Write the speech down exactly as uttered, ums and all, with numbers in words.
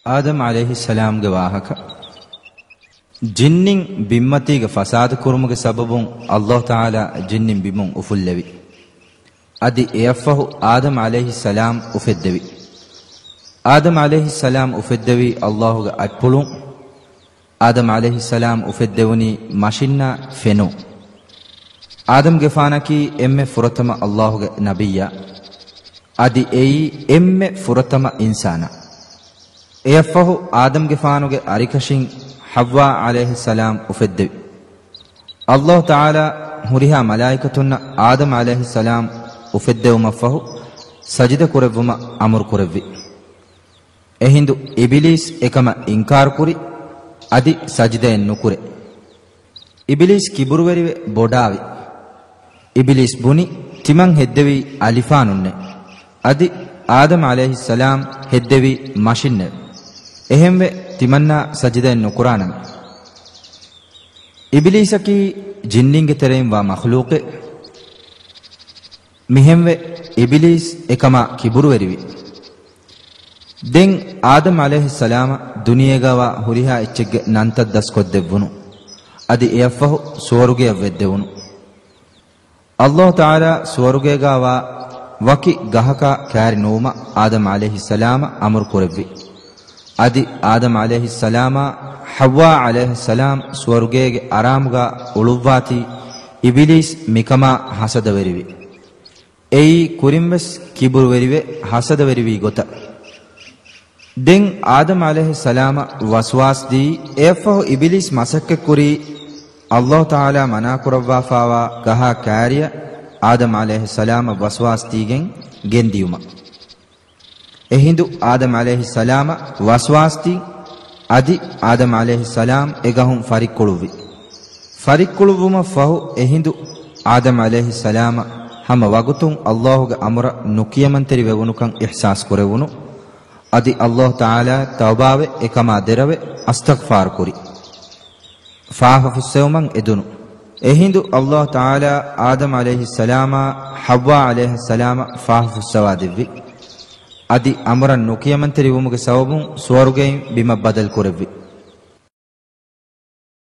އާދަމް ޢަލައިހިއްސަލާމްގެ ވާހަކަ. ޖިންނިން ބިންމަތީގަ ފަސާދަ ކުރުމުގެ ސަބަބުން އައްލާހު ތަޢާލާ ޖިންނިން ބިމުން އުފުއްލެވި. އަދި އެއަށްފަހު އާދަމް ޢަލައިހިއްސަލާމް އުފެއްދެވި. އާދަމް ޢަލައިހިއްސަލާމް އުފެއްދެވީ އައްލާހުގެ އަތްޕުޅުން. އާދަމް ޢަލައިހިއްސަލާމް އުފެއްދެވުނީ މަށިންނާ ފެނުން. އާދަމްގެފާނަކީ އެންމެ ފުރަތަމަ އައްލާހުގެ ނަބިއްޔާ. އަދި އެއީ އެންމެ ފުރަތަމަ އިންސާނާ. އެއަށްފަހު އާދަމްގެފާނުގެ އަރިކަށިން ޙައްވާ ޢަލައިހިއްސަލާމް އުފެއްދެވި. އައްލާހު ތަޢާލާ ހުރިހާ މަލާއިކަތުންނަށް އާދަމް ޢަލައިހިއްސަލާމް އުފެއްދެވުމަށްފަހު ސަޖިދަ ކުރެއްވުމަށް އަމުރު ކުރެއްވި. އެހިނދު އިބިލީސް އެކަމަށް އިންކާރު ކުރި، އަދި ސަޖިދައެއް ނުކުރޭ. އިބިލީސް ކިބުރުވެރިވެ ބޮޑާވި. އިބިލީސް ބުނި، ތިމަން ހެއްދެވީ އަލިފާނުންނޭ. އަދި އާދަމް ޢަލައިހިއްސަލާމް ހެއްދެވީ މަށިންނެވެ. އެހެންވެ، ތިމަންނާ ސަޖިދައެއް ނުކުރާނަމޭ. އިބިލީސަކީ ޖިންނިންގެ ތެރެއިން ވާ މަޚްލޫޤެއް. މިހެންވެ، އިބިލީސް އެކަމާ ކިބުރުވެރިވި. ދެން އާދަމް ޢަލައިހިއްސަލާމަށް ދުނިޔޭގަ ވާ ހުރިހާ އެއްޗެއްގެ ނަންތައް ދަސްކޮށްދެއްވުނު. އަދި އެއަށްފަހު ސުވަރުގެއަށް ވެއްދެވުނު. އައްލާހު ތަޢާލާ ސުވަރުގޭގަ ވާ ވަކި ގަހަކާ ކައިރި ނުވުމަށް އާދަމް ޢަލައިހިއްސަލާމަށް އަމުރު ކުރެއްވި. އަދި އާދަމް ޢަލައިހިއްސަލާމާ ޙައްވާ ޢަލައިހައްސަލާމް ސުވަރުގޭގެ އަރާމުގަ އުޅުއްވާތީ، އިބިލީސް މިކަމާ ހަސަދަވެރިވި. އެއީ ކުރިންވެސް ކިބުރުވެރިވެ ހަސަދަވެރިވީ ގޮތަށް. ދެން އާދަމް ޢަލައިހިއްސަލާމަށް ވަސްވާސް ދީ، އެއަށްފަހު އިބިލީސް މަސައްކަތްކުރީ، އައްލާހު ތަޢާލާ މަނާކުރައްވާފާވާ ގަހާ ކައިރިއަށް އާދަމް ޢަލައިހިއްސަލާމަށް ވަސްވާސް ދީގެން ގެންދިޔުމަށް. އެހިނދު އާދަމް ޢަލައިހިއްސަލާމަށް ވަސްވާސް ދީ، އަދި އާދަމް ޢަލައިހިއްސަލާމް އެ ގަހުން ފަރިއްކުޅުއްވި. ފަރިއްކުޅުއްވުމަށް ފަހު އެހިނދު އާދަމް ޢަލައިހިއްސަލާމަށް ހަމަ ވަގުތުން އައްލާހުގެ އަމުރަށް ނުކިޔަމަންތެރި ވެވުނުކަން އިޙްސާސް ކުރެވުނު. އަދި އައްލާހު ތަޢާލާ ތައުބާވެ އެކަމާ ދެރަވެ އަސްތަޣްފާރު ކުރި. ފާފަ ފުއްސެވުމަށް އެދުނު. އެހިނދު އައްލާހު ތަޢާލާ އާދަމް ޢަލައިހިއްސަލާމާ ޙައްވާ ޢަލައިހައްސަލާމަށް ފާފަ ފުއްސަވާ ދެއްވި. އަދި އަމުރަށް ނުކިޔަމަންތެރިވުމުގެ ސަބަބުން ސުވަރުގެއިން ބިމަށް ބަދަލު ކުރެއްވި.